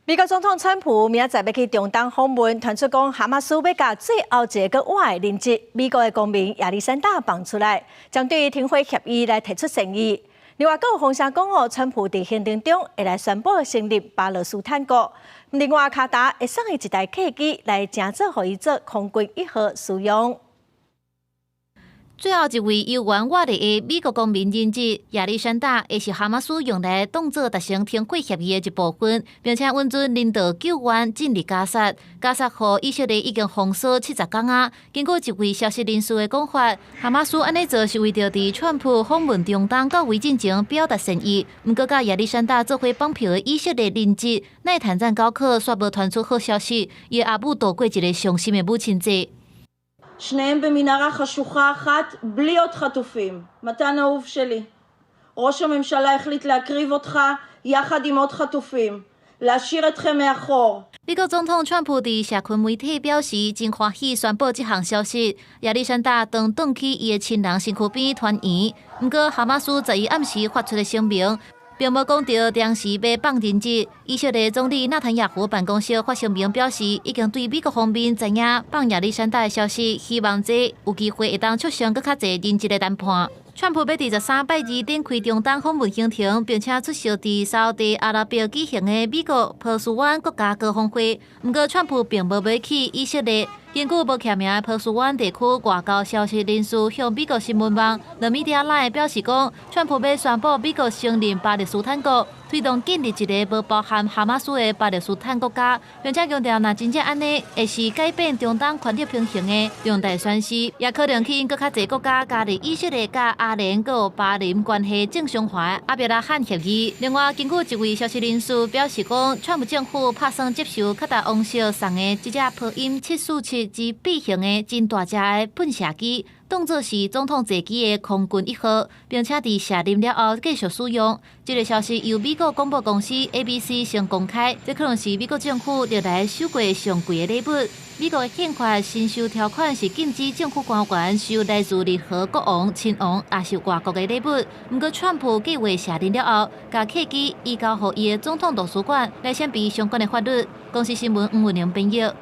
美國總統川普明仔載欲去中東訪問，傳出講哈馬斯欲共最後一个閣活的人質，美國的公民亞歷山大放出來，針對停火協議來提出善意。另外，閣有風聲講哦，川普佇行程中會來宣布成立巴勒斯坦國。另外，卡達會送伊一台客機來成做予伊做空軍一號使用。最後一位猶原活著的美國公民人質亞歷山大，會是哈馬斯用來當做達成停火協議的一部分，並且允准人道救援進入加薩。加薩予以色列已經封鎖70工仔。根據一位消息人士的講法，哈馬斯按呢做是為著佇川普訪問中東到位進前表達善意。毋過，佮亞歷山大做伙綁票的以色列人質奈坦贊高克煞無傳出好消息，伊的阿母度過一個傷心的母親節。 שניהם במנהרה חשוכה אחת, בלי עוד חטופים. מתן אהוב שלי, ראש הממשלה החליט להקריב אותך יחד עם עוד חטופים, להשאיר אתכם מאחור. 美國總統川普佇社群媒體表示，真歡喜宣布這項消息。亞歷山大當轉去伊的親人身軀邊團圓。毋過，哈馬斯11暗時發出的聲明，並無講著當時欲放人質。以色列總理納坦雅胡辦公室發聲明表示，已經對美國方面知影放亞歷山大的消息，希望這有機會會當促成閣較濟人質的談判。川普欲佇13拜二展開中東訪問行程，並且出席佇沙烏地阿拉伯舉行的美國波斯灣國家高峰會。毋過，川普並無欲去以色列。根據無記名的波斯灣地區外交消息人士向美國新聞網 The Media Line 表示講，川普欲宣布美國承認巴勒斯坦國，推動建立一个無包含哈馬斯的巴勒斯坦國家，並且強調，若真正按呢，會是改變中東權力平衡的重大宣示，也可能吸引閣較濟國家加入以色列佮阿聯佮巴林關係正常化的阿伯拉罕協議。另外，根據一位消息人士表示講，川普政府拍算接受卡達王室送的這隻波音747之 B 型的真大隻的噴射機，當作是總統座機的空軍一號，並且佇卸任了後繼續使用。這个消息由美國廣播公司 ABC 先公開，這可能是美國政府歷來收過上貴的禮物。美國的憲法新修條款是禁止政府官員收來自任何國王、親王，抑是外國的禮物。毋過，川普計劃卸任了後，共客機移交予伊的總統圖書館來整備相關的法律。公視新聞吳文玲編譯。